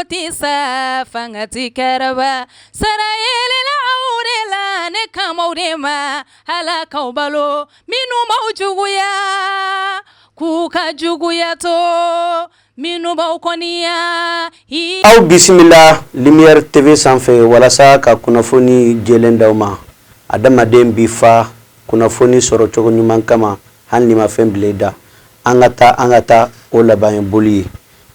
tɛ sa, fanga tɛ karaba. Sara yelela aw de la, ne kan b'aw de ma. Ala k'aw balo, minnu b'aw juguya, k'u ka juguya to, minnu b'aw kɔniya. Aw bisimila Lumière TV sanfɛ walasa ka kunnafoni jɛlen d'aw ma. Adamaden bi fa kunnafoni sɔrɔ cogo ɲuman kama hali n'i ma fɛn bila i da. An ka taa, an ka taa, o laban ye boli ye.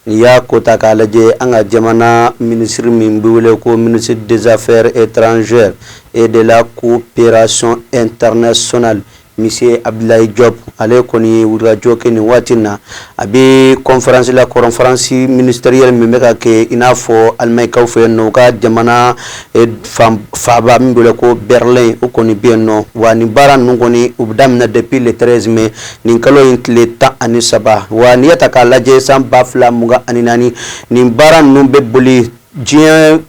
N'i y'a ko ta k'a lajɛ, an ka jamana minisiri min bɛ wele ko ministre des Affaires étrangères et de la coopération internationale, monsieur Abdoulaye Diop, ale kɔni ye wulikajɔ kɛ nin waati in na. A bɛ conférence la, conférence ministérielle min bɛ ka kɛ i n'a fɔ Allemagne fɛ yen nɔ, u ka jamana faaba min bɛ wele ko Berlin, o kɔni bɛ yen nɔ. Wa nin baara ninnu kɔni, u bɛ daminɛ depuis le 13 mai, nin kalo in tile 13. Wa n'i y'a ta k'a lajɛ, san 2024, nin baara ninnu bɛ boli diɲɛ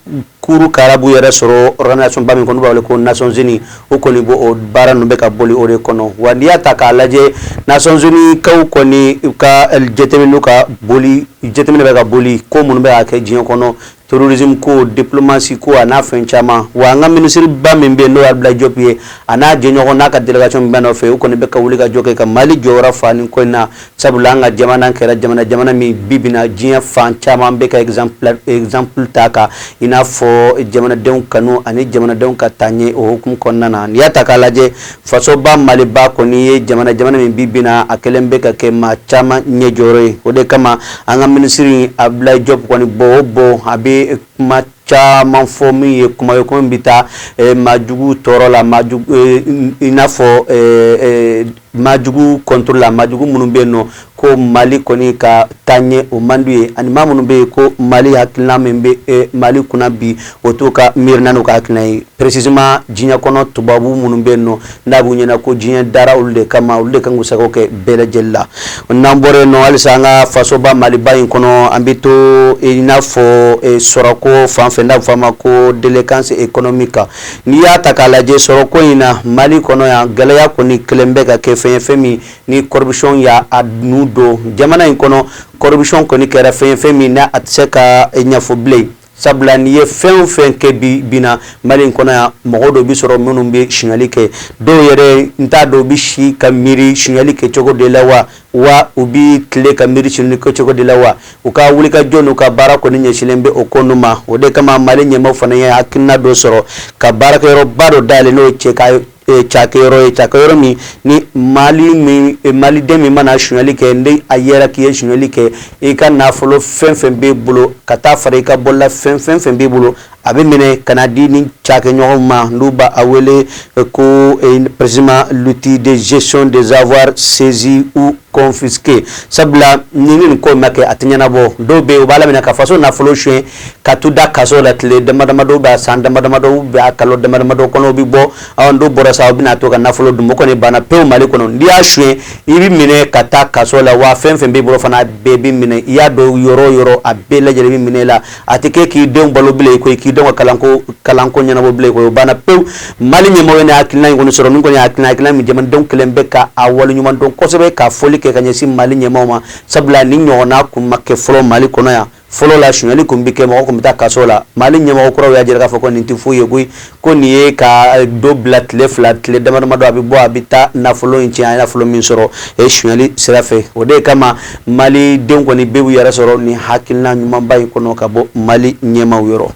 kuru karabu yɛrɛ sɔrɔ organisation ba min kɔnɔ, n'u b'a wele ko Nations Unies. O kɔni b'o, o baara ninnu bɛ ka boli o de kɔnɔ. Wa n'i y'a ta k'a lajɛ, Nations Unies kaw kɔni ka jateminɛw ka boli, jateminɛ bɛ ka boli ko minnu bɛ ka kɛ diɲɛ kɔnɔ, terrorisme ko, diplomatie ko, a n'a fɛn caman. Wa an ka minisiri ba min bɛ yen, n'o ye Abdoulaye Diop ye, a n'a jɛɲɔgɔn n'a ka délégation min bɛ nɔfɛ, u kɔni bɛ ka wuli ka jɔ kɛ ka Mali jɔyɔrɔ fa nin ko in na, sabula an ka jamana kɛra jamana min bi bi na, diɲɛ fan caman bɛ ka exemple ta kan, i n'a fɔ jamanadenw kanu ani jamanadenw ka taaɲɛ. O hukumu kɔnɔna na, n'i y'a ta k'a lajɛ, fasoba Maliba kɔni ye jamana min bi bi na, a kɛlen bɛ ka kɛ maa caman ɲɛ jɔyɔrɔ ye. O de kama an ka minisiri Abdoulaye Diop kɔni bɔ o bɔ, a bɛ kuma caman fɔ min ye kuma ye, kuma min bɛ taa maajugu tɔɔrɔ la, maajugu, i n'a fɔ maajugu contre la, maajugu minnu bɛ yen nɔ ko Mali kɔni ka taa ɲɛ o man d'u ye, ani maa minnu bɛ yen ko Mali hakilina min bɛ Mali kunna bi, o t'u ka miirina n'u ka hakilina ye. Précisément, diɲɛ kɔnɔ tubabu minnu bɛ yen nɔ, n'a b'u ɲɛna ko diɲɛ dara olu de kama, olu de kan k'u sago kɛ bɛɛ lajɛlen la. N'an bɔra yen nɔ, halisa an ka fasoba Maliba in kɔnɔ, an bɛ to i n'a fɔ sɔrɔko fan fɛ, n'a bɛ fɔ a ma ko délinquance économique. N'i y'a ta k'a lajɛ, sɔrɔko in na Mali kɔnɔ yan, gɛlɛya kɔni kelen bɛ ka kɛ fɛn ye, fɛn min ni corruption y'a a nu don jamana in kɔnɔ. Corruption kɔni kɛra fɛn ye, fɛn min n'a a tɛ se ka ɲɛfɔ bilen, sabula n'i ye fɛn o fɛn kɛ bi bi na Mali in kɔnɔ yan, mɔgɔ dɔ bɛ sɔrɔ minnu bɛ suɲɛli kɛ. Dɔw yɛrɛ, n t'a dɔn u bɛ si ka miiri suɲɛli kɛ cogo de la wa, wa u bɛ tile ka miiri suɲɛli kɛ cogo de la wa. U ka wulikajɔ n'u ka baara kɔni ɲɛsinlen bɛ o ko ninnu ma. O de kama Mali ɲɛmaaw fana ye hakilina dɔ sɔrɔ ka baarakɛyɔrɔba dɔ dayɛlɛ, n'o ye cɛ ka cakɛyɔrɔ ye, cakɛyɔrɔ min ni Mali min, maliden min mana suɲɛli kɛ, ni a yɛrɛ k'i ye suɲɛli kɛ, i ka nafolo fɛn fɛn b'e bolo, ka taa fara i ka bolola fɛn fɛn fɛn b'i bolo, a bɛ minɛ ka na di ni cakɛɲɔgɔnw ma, n'u b'a a wele ko précisément l'outil de gestion des avoirs saisis ou confisqués. Sabula ni nin ko ma kɛ, a tɛ ɲɛnabɔ. Dɔw bɛ yen, u b'a laminɛ ka faso nafolo suɲɛ ka t'u da kaso la tile dama damadɔ, bɛ san dama damadɔ, bɛ kalo dama damadɔ kɔnɔ, u bɛ bɔ. N'o bɔra sa, u bɛna to ka nafolo dun. O kɔni banna pewu Mali kɔnɔ. N'i y'a suɲɛ, i bɛ minɛ ka taa kaso la, wa fɛn fɛn b'i bolo fana, a bɛɛ bɛ minɛ. I y'a dɔn yɔrɔ o yɔrɔ, a bɛɛ lajɛlen bɛ minɛ i la. A tɛ kɛ k'i denw balo bilen ko k'i denw ka kalanko ɲɛnabɔ bilen ko o banna pewu. Mali ɲɛmɔgɔ ye hakilina in kɔni sɔrɔ. Nin kɔni ye hakilina min jamanadenw kɛlen bɛ ka a waleɲuman dɔn kosɛbɛ, ka foli kɛ ka ɲɛsin Mali ɲɛmaaw ma, sabula ni ɲɔgɔnna kun ma kɛ fɔlɔ Mali kɔnɔ yan. Fɔlɔ la, suɲɛli kun bɛ kɛ, mɔgɔ kun bɛ taa kaso la. Mali ɲɛmɔgɔ kuraw y'a jira k'a fɔ ko nin tɛ foyi ye koyi, ko nin ye ka dɔ bila tile 2, tile dama damadɔ, a bɛ bɔ, a bɛ taa nafolo in tiɲɛ, a ye nafolo min sɔrɔ suɲɛli sira fɛ. O de kama malidenw kɔni bɛɛ b'u yɛrɛ sɔrɔ nin hakilina ɲumanba in kɔnɔ ka bɔ Mali ɲɛmaaw yɔrɔ.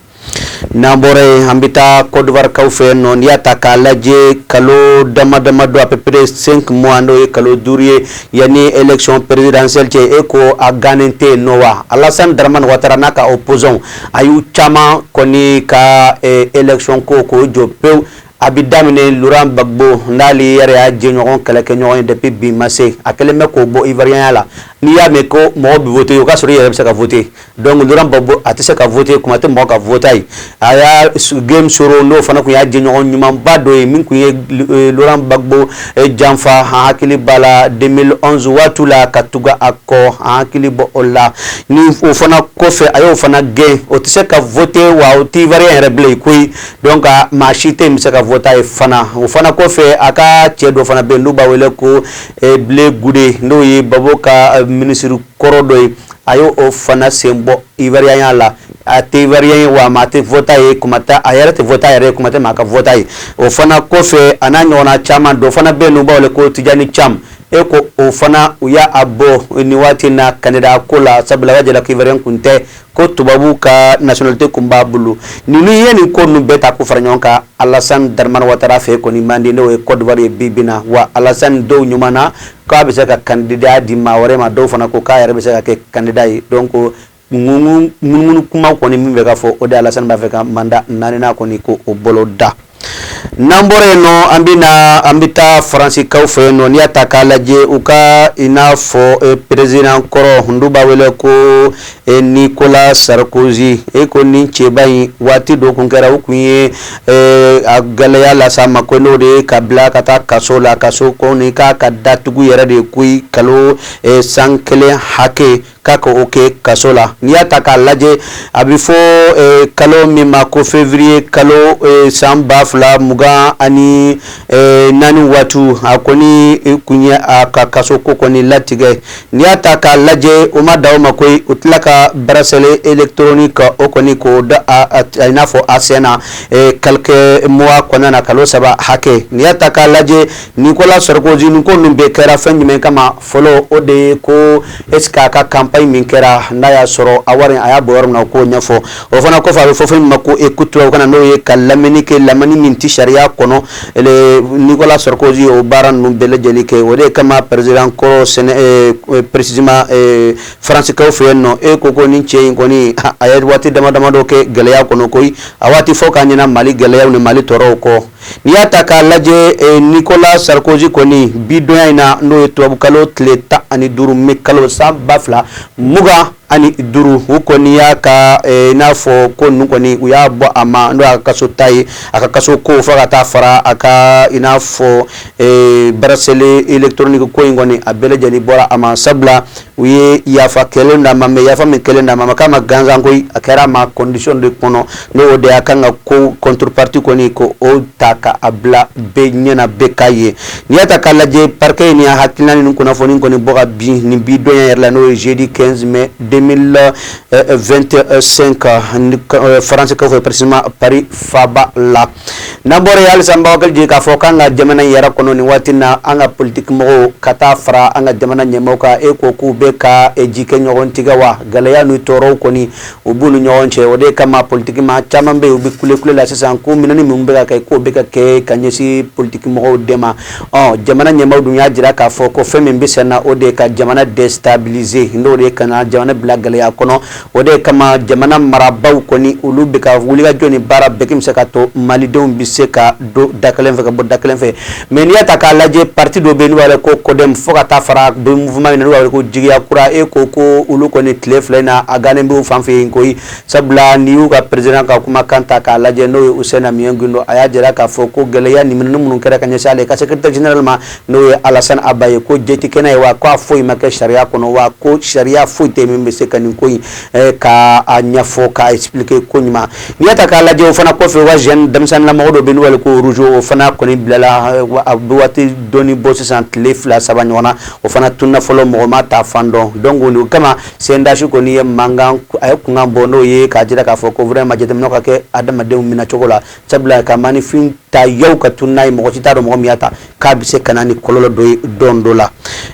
N'an bɔra yen, an bɛ taa Côte d'Ivoire kaw fɛ yen nɔ. N'i y'a ta k'a lajɛ, kalo dama dama dɔ, à peu près 5 mois, n'o ye kalo 5 ye, yanni élection présidentielle cɛ, e ko a gannen tɛ yen nɔ wa. Alassane Dramane Ouattara n'a ka opposant, a y'u caman kɔni ka élection ko k'o jɔ pewu. A bɛ daminɛ Laurent Gbagbo, n'ale yɛrɛ y'a jɛɲɔgɔn kɛlɛkɛɲɔgɔn ye depuis bi ma se, a kɛlen bɛ k'o bɔ Ivoirien la. N'i y'a mɛn ko mɔgɔ bɛ voter, o k'a sɔrɔ i yɛrɛ bɛ se ka voter. Donc Laurent Gbagbo, a tɛ se ka voter, kuma tɛ mɔgɔ ka voter ye. A y'a Guillaume Soro, n'o fana tun y'a jɛɲɔgɔn ɲumanba dɔ ye, min tun ye Laurent Gbagbo janfa, an hakili b'a la 2011 waati la, ka tugu a kɔ, an hakili bɔ o la. Ni o fana kɔfɛ, a y'o fana gɛn, o tɛ se ka voter, wa o tɛ Ivoirien yɛrɛ bilen koyi. Donc maa si tɛ yen bɛ se ka voter ye fana. O fana kɔfɛ, a ka cɛ dɔ fana bɛ yen, n'u b'a wele ko Blé Goudé, n'o ye Gbagbo ka minisiri kɔrɔ dɔ ye, a y'o fana sen bɔ Ivoirien la. A tɛ ivoirien ye, wa maa tɛ voter ye, kuma tɛ a yɛrɛ tɛ voter a yɛrɛ ye, kuma tɛ maa ka voter ye. O fana kɔfɛ, a n'a ɲɔgɔnna caman dɔ fana bɛ yen, n'u b'a wele ko Tidjane Thiam. E ko o fana, u y'a bɔ nin waati na candidat ko la, sabula a b'a jira ko ivoirien kun tɛ, ko tubabu ka nationalité kun b'a bolo. Ninnu ye nin ko ninnu bɛɛ ta k'u fara ɲɔgɔn kan, Alassane Dramane Ouattara fɛ kɔni man di, n'o ye Côte d'Ivoire ye bi bi na. Wa Alassane, dɔw ɲuman na k'a bɛ se ka candidat di maa wɛrɛ ma, dɔw fana ko k'a yɛrɛ bɛ se ka kɛ candidat ye. Donc ŋunuŋunu kuma kɔni min bɛ ka fɔ, o de Alassane b'a fɛ ka mandat naaninan kɔni ko o bolo da. N'an bɔra yen nɔ, an bɛ na, an bɛ taa Faransikaw fɛ yen nɔ. N'i y'a ta k'a lajɛ, u ka i n'a fɔ président kɔrɔ n'u b'a wele ko Nicolas Sarkozy, e ko nin cɛba in, waati dɔ kun kɛra, u kun ye a gɛlɛya las'a ma ko n'o de ye ka bila ka taa kaso la. Kaso kɔni k'a ka datugu yɛrɛ de koyi, kalo san 1 hakɛ k'a ka o kɛ kaso la. N'i y'a ta k'a lajɛ, a bɛ fɔ kalo min ma ko février kalo san 2024 waati, a kɔni kun ye a ka kaso ko kɔni latigɛ. N'i y'a ta k'a lajɛ, o ma da o ma koyi, u tila ka bracelet électronique o kɔni k'o da a i n'a fɔ a sen na quelques mois kɔnɔna na, kalo 3 hakɛ. N'i y'a ta k'a lajɛ, Nicolas Sarkozy, nin ko ninnu bɛɛ kɛra fɛn jumɛn kama fɔlɔ? O de ye ko est ce que a ka campagne min kɛra, n'a y'a sɔrɔ a wari a y'a bɔ yɔrɔ min na, o k'o ɲɛfɔ. O fana kɔfɛ, a bɛ fɔ fɛn min ma ko écoute tubabukan na, n'o ye ka lamɛnni kɛ, lamɛnni min ti sariya kɔnɔ. Nicolas Sarkozy, o baara ninnu bɛɛ lajɛlen kɛ, o de kama président kɔrɔ sɛnɛ, précisément Faransikaw fɛ yen nɔ, e ko ko nin cɛ in kɔni, a ye waati dama damadɔ kɛ gɛlɛya kɔnɔ koyi, a waati fɔ k'a ɲɛna Mali gɛlɛyaw ni Mali tɔɔrɔw kɔ. N'i y'a ta k'a lajɛ, Nicolas Sarkozy kɔni, bi donya in na, n'o ye tubabukalo tile 15 mai kalo san 2025, u kɔni y'a ka i n'a fɔ ko ninnu kɔni, u y'a bɔ a ma, n'o y'a ka kaso ta ye, a ka kaso ko, fo ka taa fara a ka i n'a fɔ bracelet électronique ko in kɔni, a bɛɛ lajɛlen bɔra a ma, sabula u ye yafa kɛlen d'a ma. Mais yafa min kɛlen d'a ma, a ma k'a ma gansan koyi, a kɛra a ma condition de kɔnɔ, n'o de y'a kan ka ko contrepartie kɔni ko o ta ka a bila bɛɛ ɲɛna, bɛɛ k'a ye. N'i y'a ta k'a lajɛ, parquet ni hakilina ni kunnafoni kɔni bɔ ka bin nin bi donya yɛrɛ la, n'o ye jeudi 15 mai 2025, France fɛ, précisément Paris faaba la. N'an bɔra yen, halisa n b'aw hakili jigin k'a fɔ k'an ka jamana in yɛrɛ kɔnɔ nin waati na, an ka politique mɔgɔw ka taa fara an ka jamana ɲɛmaaw kan, e ko k'u bɛ ka ji kɛ ɲɔgɔn tigɛ wa gɛlɛya ni tɔɔrɔw kɔni u b'u ni ɲɔgɔn cɛ. O de kama politique maa caman bɛ yen, u bɛ kule kule la sisan ko minɛni minnu bɛ ka kɛ, k'o bɛ ka kɛ ka ɲɛsin politique mɔgɔw de ma. Ɔ jamana ɲɛmaaw dun y'a jira k'a fɔ ko fɛn min bɛ sen na, o de ye ka jamana déstabiliser, n'o de ye ka na jamana bila gɛlɛya kɔnɔ. O de kama jamana marabaaw kɔni, olu bɛ ka wulikajɔ ni baara bɛɛ kɛ bɛ se ka to malidenw bɛ se ka don da kelen fɛ ka bɔ da kelen fɛ. Mais n'i y'a ta k'a lajɛ, parti dɔ bɛ yen n'u b'a wele ko CODEM, fo ka taa fara mouvement min n'u b'a wele ko Jigiya Kura, e ko ko olu kɔni, tile 2 in na, a gannen b'u fan fɛ yen koyi, sabula n'i y'u ka président ka kumakan ta k'a lajɛ, n'o ye Housseini Amion Guindo, a y'a jira k'a fɔ ko gɛlɛya ni minnu minnu kɛra ka ɲɛsin ale ka secrétaire général ma, n'o ye Alassane Aba ye, ko jɛ tɛ kɛnɛ ye, wa k'a foyi ma kɛ sariya kɔnɔ, wa ko sariya foyi tɛ min bɛ se ka nin ko in ka a ɲɛfɔ, k'a expliquer ko ɲuman. N'i y'a ta k'a lajɛ, o fana kɔfɛ, u ka jeune denmisɛnninlamɔgɔ dɔ bɛ yen n'u b'a wele ko Rouge, o fana kɔni bilala a bɛ waati dɔɔni bɔ sisan, tile 2 3 ɲɔgɔn na, o fana tununa fɔlɔ, mɔgɔ ma ta fan dɔn. Donc o kama CNDH kɔni ye mankan, a ye kunkan bɔ, n'o ye k'a jira k'a fɔ ko vraiment jateminɛw ka kɛ adamadenw minɛ cogo la, sabula ka maninfin ta yaw ka tunu n'a ye, mɔgɔ si t'a dɔn mɔgɔ min y'a ta, k'a bɛ se ka na ni kɔlɔlɔ dɔ ye don dɔ la.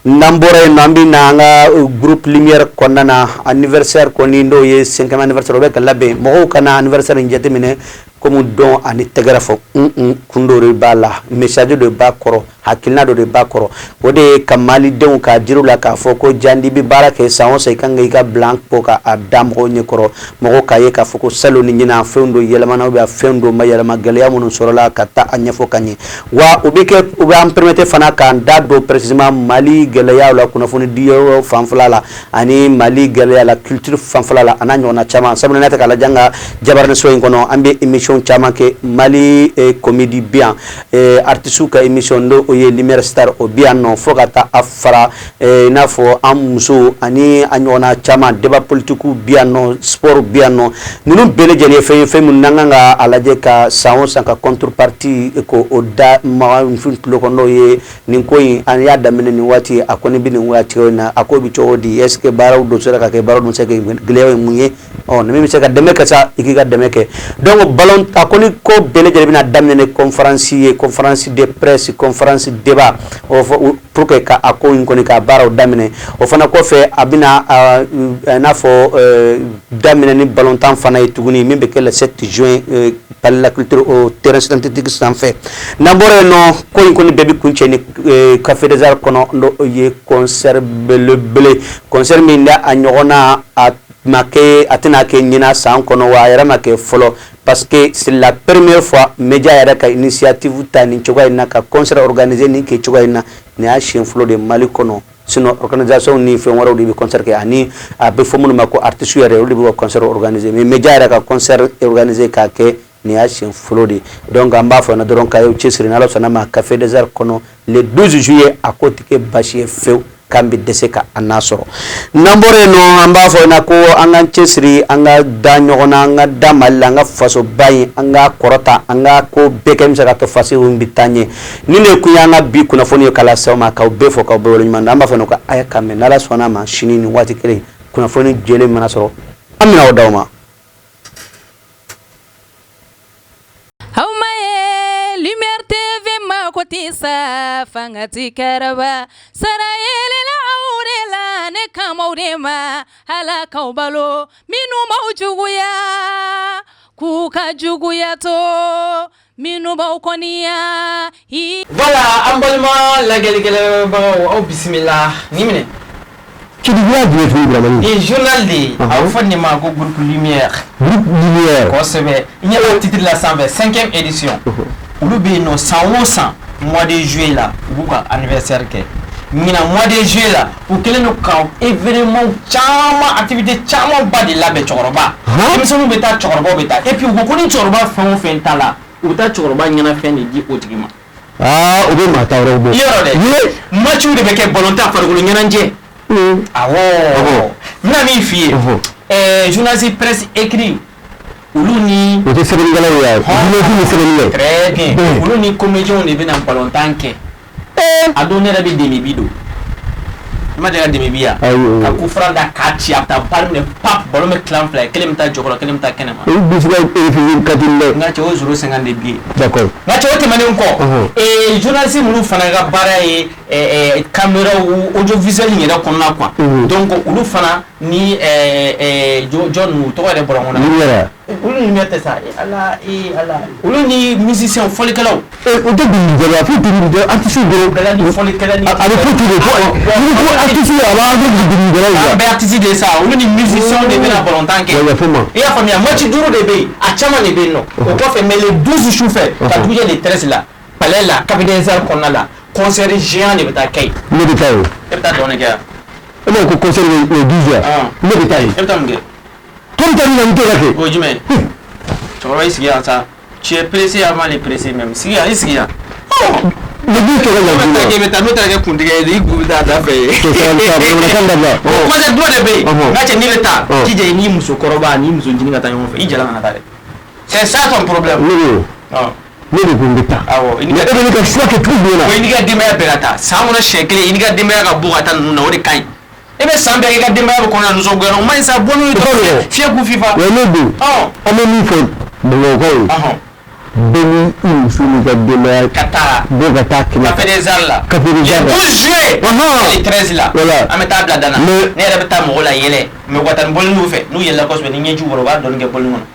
N'an bɔra yen nɔ, an bɛ na an ka groupe Lumière kɔnɔna na, anniversaire kɔni, n'o ye cinquième anniversaire, o bɛ ka labɛn. Mɔgɔw kana anniversaire in jateminɛ komi dɔn ani tɛgɛrɛ fɔ, kun dɔ de b'a la, message dɔ b'a kɔrɔ, hakilina dɔ de b'a kɔrɔ. O de ye ka malidenw k'a jira u la k'a fɔ ko jandi bɛ baara kɛ san o san, i kan ka i ka bilan bɔ ka a da mɔgɔw ɲɛ kɔrɔ, mɔgɔw k'a ye k'a fɔ ko salon ni ɲinan fɛn dɔ yɛlɛmana ou bien fɛn dɔ ma yɛlɛma, gɛlɛya minnu sɔrɔla ka taa a ɲɛfɔ ka ɲɛ. Wa o bɛ kɛ, o bɛ an permettre fana k'an da don précisément Mali gɛlɛyaw la, kunnafoni di yɔrɔ fanfɛla la, ani Mali gɛlɛya la, culture fanfɛla la, a n'a ɲɔgɔnna caman. Sabula n'a tɛ k'a lajɛ, an ka jabaraniso in kɔnɔ, an bɛ émission caman kɛ. Mali comédie bi yan, artistes ka émission, n'o o ye Lumière Star, o bi yan nɔ, fo ka taa a fara i n'a fɔ an musow ani a ɲɔgɔnna caman, débat politique bi yan nɔ, sport bi yan nɔ. Ninnu bɛɛ lajɛlen ye fɛn ye, fɛn minnu n'an kan ka a lajɛ ka san o san ka contrepartie ko o da maaninfin tulo kɔnɔ, n'o ye nin ko in, an y'a daminɛ nin waati, a kɔni bɛ nin waati in na, a ko bɛ cogo di? Est ce que baaraw dɔ sera ka kɛ, baaraw dun se ka kɛ, gɛlɛyaw ye mun ye? Ɔ, ni min bɛ se ka dɛmɛ kɛ sa, i k'i ka dɛmɛ kɛ. Donc ballon a kɔni ko bɛɛ lajɛlen bɛna daminɛ ni conférence ye, conférence de presse, conférence débat, o fɔ pour que ka a ko in kɔni ka baaraw daminɛ. O fana kɔfɛ, a bɛna n'a fɔ daminɛ ni ballontan fana ye tuguni, min bɛ kɛ le 7 juin, Palais de la Culture, au terrain synthétique sanfɛ. N'an bɔra yen nɔ, ko in kɔni bɛɛ bɛ kuncɛ ni Café des Arts kɔnɔ, n'o ye concert belebele, concert min n'a a ɲɔgɔnna a ma kɛ, a tɛna kɛ ɲinan san kɔnɔ wa, a yɛrɛ ma kɛ fɔlɔ, parce que c'est la première fois média yɛrɛ ka initiative ta nin cogoya in na, ka concert organiser nin kɛ cogoya in na. Nin y'a siɲɛ fɔlɔ de Mali kɔnɔ. Sinon organisation ni fɛn wɛrɛw de bɛ concert kɛ, ani a bɛ fɔ minnu ma ko artistes yɛrɛ, olu de bɛ ka concert organiser, mais média yɛrɛ ka concert organiser k'a kɛ, nin y'a siɲɛ fɔlɔ de. Donc an b'a fɔ na dɔrɔn k'a y'aw cɛsiri, n'Ala sɔnna ma, Café des Arts kɔnɔ le 12 juillet, a ko tɛ kɛ basi ye fewu, k'an bɛ dɛsɛ ka a n'a sɔrɔ. N'an bɔra yen nɔ, an b'a fɔ na ko an k'an cɛsiri, an ka da ɲɔgɔn na, an ka da Mali la, an ka fasoba in, an ka kɔrɔta, an ka ko bɛɛ kɛ min bɛ se ka to faso in bɛ taa ɲɛ. Nin de kun y'an ka bi kunnafoni ye k'a lase aw ma, k'aw bɛɛ fɔ, k'aw bɛɛ waleɲuman dɔn. An b'a fɔ ko a ye k'an mɛn, n'Ala sɔnna a ma, sini nin waati kelen, kunnafoni jɛlen mana sɔrɔ, an bɛna o d'aw ma. Aw ma ye Lumière TV mako tɛ sa, fanga ti kɛrɛba sara yelela aw de la, ne kamaw de ma Ala k'aw balo, minnu b'aw juguya k'u ka juguya to, minnu b'aw kɔniya. Voilà, an balima lajɛlikɛlabagaw, aw bisimila ni minɛ. Kidiya jumɛn tuguni, Dramani? Nin ye journal de ye, a bɛ fɔ nin ma ko Groupe Lumière. Groupe Lumière. Kosɛbɛ, i ɲɛ b'o titre la sanfɛ, cinquième édition. Olu bɛ yen nɔ san o san, mois de juillet la, u b'u ka anniversaire kɛ. Ɲinan mois de juillet la, u kɛlen don ka événement caman, activité caman ba de labɛn. Cɛkɔrɔba, denmisɛnninw bɛ taa, cɛkɔrɔbaw bɛ taa, et puis u ko ko ni cɛkɔrɔba fɛn o fɛn t'a la, u bɛ taa cɛkɔrɔba ɲɛnafɛn de di o tigi ma. Aa, o bɛ maa ta wɛrɛw bɔ. Yɔrɔ dɛ, matchw de bɛ kɛ, ballon-tan, farikolo ɲɛnajɛ. Awɔ, n bɛna min f'i ye, journaliste presse écrit, olu ni O tɛ sɛbɛnnikɛlaw ye wa? Journaliste ni sɛbɛnnikɛ. Très bien, olu ni comédiens de bɛna ballon-tan kɛ. A don ne yɛrɛ bɛ demi-but don. I ma deli ka demi-but yan? Ayi. Ka coup franc da k'a ci, a bɛ taa balle minɛ, pap, ballon bɛ tilan fila ye, kelen bɛ taa jɔkɔrɔ, kelen bɛ taa kɛnɛ ma. Olu bɛ se ka refusé ka di dɛ. N ka cɛ, o 0,50 de billet. D'accord. Nka cɛ, o tɛmɛnen kɔ, journaliste minnu fana ka baara ye caméra audiovisuel yɛrɛ kɔnɔna quoi, donc olu fana ni jɔn ninnu tɔgɔ yɛrɛ bɔra n kɔnɔ. Lumière. Olu ni lumière tɛ sa, Ala, Ala, olu ni musicien, fɔlikɛlaw. O tɛ dɔnkilidala, fo dɔnkilidala artiste dɔrɔn. Bɛɛ ni fɔlikɛla ni A bɛ fɔ ten de, fo ni ko artiste, a b'a kɛ dɔnkilidalaw An la. bɛɛ artiste de ye sa, olu ni musicien de bɛna balontan kɛ. Wa yafa ma. I y'a faamuya, match duuru de bɛ yen, a caman de bɛ yen nɔ. O kɔfɛ, mais le 12 su fɛ ka dugu jɛ le 13 la, palais la, Café des Arts kɔnɔna la, concert géant de bɛ taa kɛ yen. Ne bɛ taa yen. E bɛ taa dɔn de kɛ yan? E b'a ko concert bɛ le 12 heures. Ne bɛ taa yen. E bɛ taa mun kɛ? To bɛ taa min na, n t'o ka kɛ. O ye jumɛn ye? Cɛkɔrɔba, i sigi yan sa, tu es pressé avant les pressés même. Sigi yan, i sigi yan. Le 12 tɛ ka E bɛ taa ɲa. k'e bɛ taa, n'o taara kɛ kuntigɛ ye, i kun bɛ taa da fɛ yen. Bamanankan dabila. O concert dɔ de bɛ yen. N ka cɛ, n'i bɛ taa, jija i n'i musokɔrɔba n'i muso ncinin ka taa ɲɔgɔn fɛ, i jala kana taa dɛ. C'est ça ton problème. Ne bɛ ne de ko n bɛ taa. Awɔ, i ni Mais e bɛ ne ka choix kɛ cogo jumɛn na? O i n'i ka denbaya bɛɛ ka taa. San kɔnɔ siɲɛ kelen, i n'i ka denbaya ka bɔ ka taa ninnu na, o de ka ɲi. E bɛ san bɛɛ kɛ i ka denbaya bɛ kɔnɔ na nisɔngoya la, o ma ɲi sa, bɔ n'u ye dɔrɔn, fiɲɛ k'u fifa. Wa ne don. An bɛ min fɔ Bamakɔkaw ye, bɛɛ ni i muso n'i ka denbaya ka taa bɔ ka taa kɛnɛ. Café des Arts la. Café des Arts la. Le 12 juillet. Le 13 la. Voilà. An bɛ taa bila dan na. Ne yɛrɛ bɛ taa mɔgɔw la yɛlɛ, mais u ka taa ni bɔliniw fɛ, n'u yɛlɛla kosɛbɛ, ni ɲɛjiw bɔra, u b'a dɔɔni kɛ bɔlini kɔnɔ.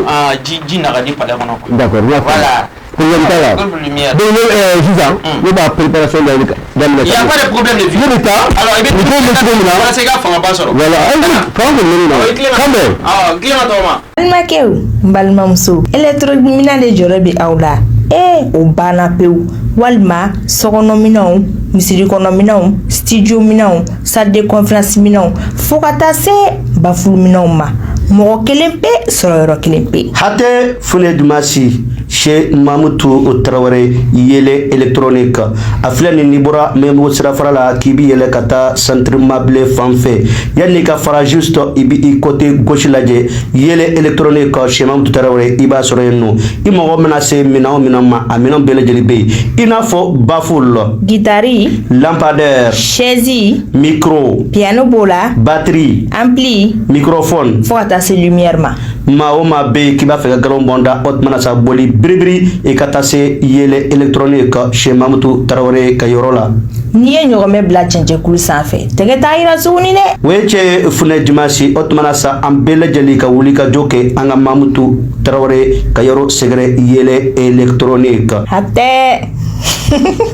Ah, ji ji na ka di palais kɔnɔ quoi. D'accord, n y'a faamu. Voilà. Problème t'a la. Groupe Lumière. Donc ne sisan ne b'a préparation daminɛ. Il y a pas de problème de vie. Ne bɛ taa. Alors i bɛ Nin ko bɛ cogo min na. Walasa i ka fangaba sɔrɔ. Voilà, ayi, fanga kɔni bɛ ne na. Awɔ, i tilen ka Kan bɛn. Awɔ, tilen ka tɔgɔma. Balimakɛw, n balimamuso, électronique de jɔrɔ bɛ aw la, ee, o banna pewu, walima sokɔnɔminɛnw, misiri kɔnɔminɛnw, studio minɛnw, salle de conférence minɛnw, fo ka taa se bafulu minɛnw ma, mɔgɔ kelen pe sɔrɔ yɔrɔ kelen pe. Hatɛ fune dumasi. Chez Mamutu Tarawele, Yele Électronique. A filɛ nin, n'i bɔra Mɛmbugu sirafara la k'i bi yɛlɛ ka taa centre Mabile fan fɛ, yanni ka fara, juste i bi i côté gauche lajɛ, Yele Électronique chez Mamutu Tarawele, i b'a sɔrɔ yen nɔ. I mago mana se minɛn o minɛn ma, a minɛn bɛɛ lajɛlen bɛ yen, i n'a fɔ baffle, Gitari, lampadaire, chaise, micro, piano b'o la, batterie, ampli, microphone, fo ka taa se lumière ma. Maa o maa bɛ yen k'i b'a fɛ ka galon bɔn da, o tuma na sa, boli biribiri i ka taa se Yele Électronique chez Mamutu Tarawele ka yɔrɔ la. N'i ye ɲɔgɔmɛ bila cɛncɛnkulu sanfɛ, tɛgɛ t'a yira tuguni dɛ. O ye cɛ funɛ dimanche. O tuma na sa, an bɛɛ lajɛlen ka wuli ka jɔ kɛ an ka Mamutu Tarawele ka yɔrɔ sɛgɛrɛ, Yele Électronique. A tɛ.